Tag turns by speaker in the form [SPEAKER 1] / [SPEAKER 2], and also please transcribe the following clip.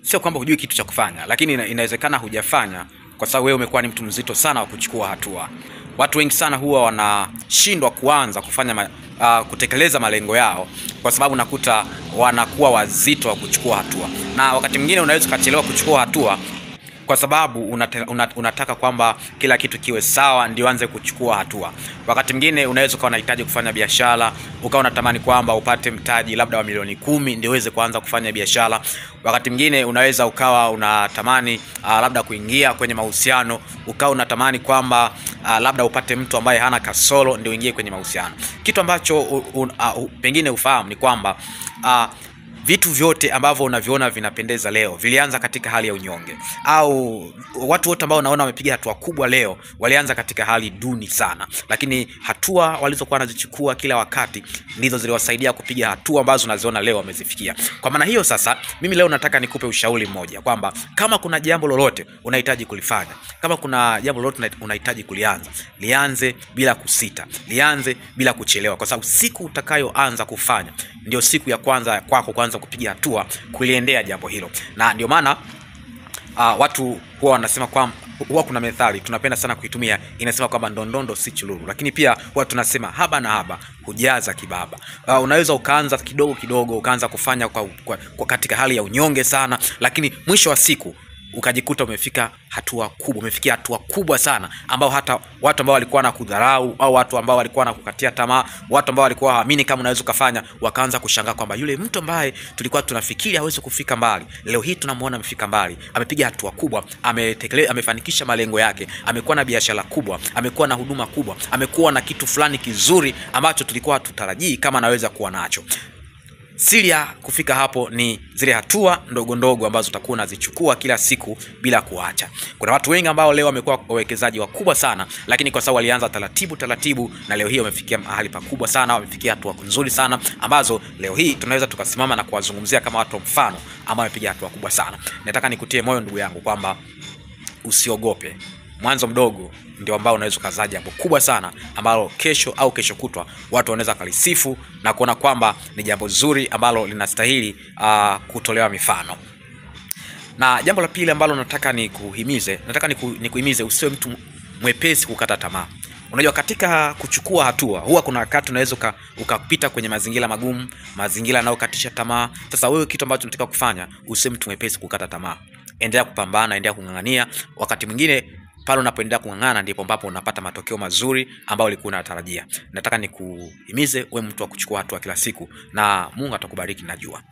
[SPEAKER 1] Sio kwamba hujui kitu cha kufanya, lakini inawezekana hujafanya kwa sababu wewe umekuwa ni mtu mzito sana wa kuchukua hatua. Watu wengi sana huwa wanashindwa kuanza kufanya kutekeleza malengo yao kwa sababu nakuta wanakuwa wazito wa kuchukua hatua. Na wakati mwingine unaweza ukachelewa kuchukua hatua kwa sababu unataka kwamba kila kitu kiwe sawa ndio anze kuchukua hatua. Wakati mwingine unaweza ukawa unahitaji kufanya biashara, ukawa unatamani kwamba upate mtaji labda wa milioni 10 ndio uweze kuanza kufanya biashara. Wakati mwingine unaweza ukawa unatamani labda kuingia kwenye mahusiano, ukawa unatamani kwamba labda upate mtu ambaye hana kasoro ndio uingie kwenye mahusiano. Kitu ambacho pengine ufahamu ni kwamba vitu vyote ambavyo unaviona vinapendeza leo vilianza katika hali ya unyonge. Au watu wote ambao unaona wamepiga hatua kubwa leo walianza katika hali duni sana, lakini hatua walizokuwa wanazichukua kila wakati ndizo ziliwasaidia kupiga hatua ambazo unaziona leo wamezifikia. Kwa maana hiyo sasa, mimi leo nataka nikupe ushauri mmoja kwamba kama kuna jambo lolote unahitaji kulifanya, kama kuna jambo lolote unahitaji kulianza, lianze bila kusita, lianze bila kuchelewa, kwa sababu siku utakayoanza kufanya ndio siku ya kwanza kwako kuanza kupiga hatua kuliendea jambo hilo. Na ndio maana watu huwa wanasema kwamba huwa kuna methali tunapenda sana kuitumia, inasema kwamba ndondondo si chululu, lakini pia huwa tunasema haba na haba hujaza kibaba. Unaweza ukaanza kidogo kidogo, ukaanza kufanya kwa katika hali ya unyonge sana, lakini mwisho wa siku ukajikuta umefika hatua kubwa, umefikia hatua kubwa sana ambao hata watu ambao walikuwa na kudharau au watu ambao walikuwa na kukatia tamaa, watu ambao walikuwa hawaamini kama unaweza kufanya, wakaanza kushangaa kwamba yule mtu ambaye tulikuwa tunafikiri hawezi kufika mbali, leo hii tunamuona amefika mbali, amepiga hatua kubwa, amefanikisha malengo yake, amekuwa na biashara kubwa, amekuwa na huduma kubwa, amekuwa na kitu fulani kizuri ambacho tulikuwa tutarajii kama anaweza kuwa nacho. Siri ya kufika hapo ni zile hatua ndogo ndogo ambazo utakuwa unazichukua kila siku bila kuacha. Kuna watu wengi ambao leo wamekuwa wawekezaji wakubwa sana, lakini kwa sababu walianza taratibu taratibu, na leo hii wamefikia mahali pakubwa sana, wamefikia hatua nzuri sana ambazo leo hii tunaweza tukasimama na kuwazungumzia kama watu mfano ambao wamepiga hatua kubwa sana. Nataka nikutie moyo ndugu yangu kwamba usiogope. Mwanzo mdogo ndio ambao unaweza kuzaa jambo kubwa sana ambalo kesho au kesho kutwa watu wanaweza kalisifu na kuona kwamba ni jambo zuri ambalo linastahili kutolewa mifano. Na jambo la pili ambalo nataka nikuhimize, nataka nikuhimize usiwe mtu mwepesi kukata tamaa. Unajua katika kuchukua hatua huwa kuna wakati unaweza ukapita kwenye mazingira magumu, mazingira yanayokatisha tamaa. Sasa wewe kitu ambacho unataka kufanya, usiwe mtu mwepesi kukata tamaa. Endelea kupambana, endelea kung'ang'ania. Wakati mwingine pale unapoendelea kung'ang'ana ndipo ambapo unapata matokeo mazuri ambayo ulikuwa unatarajia. Nataka nikuhimize uwe mtu wa kuchukua hatua kila siku na Mungu atakubariki najua.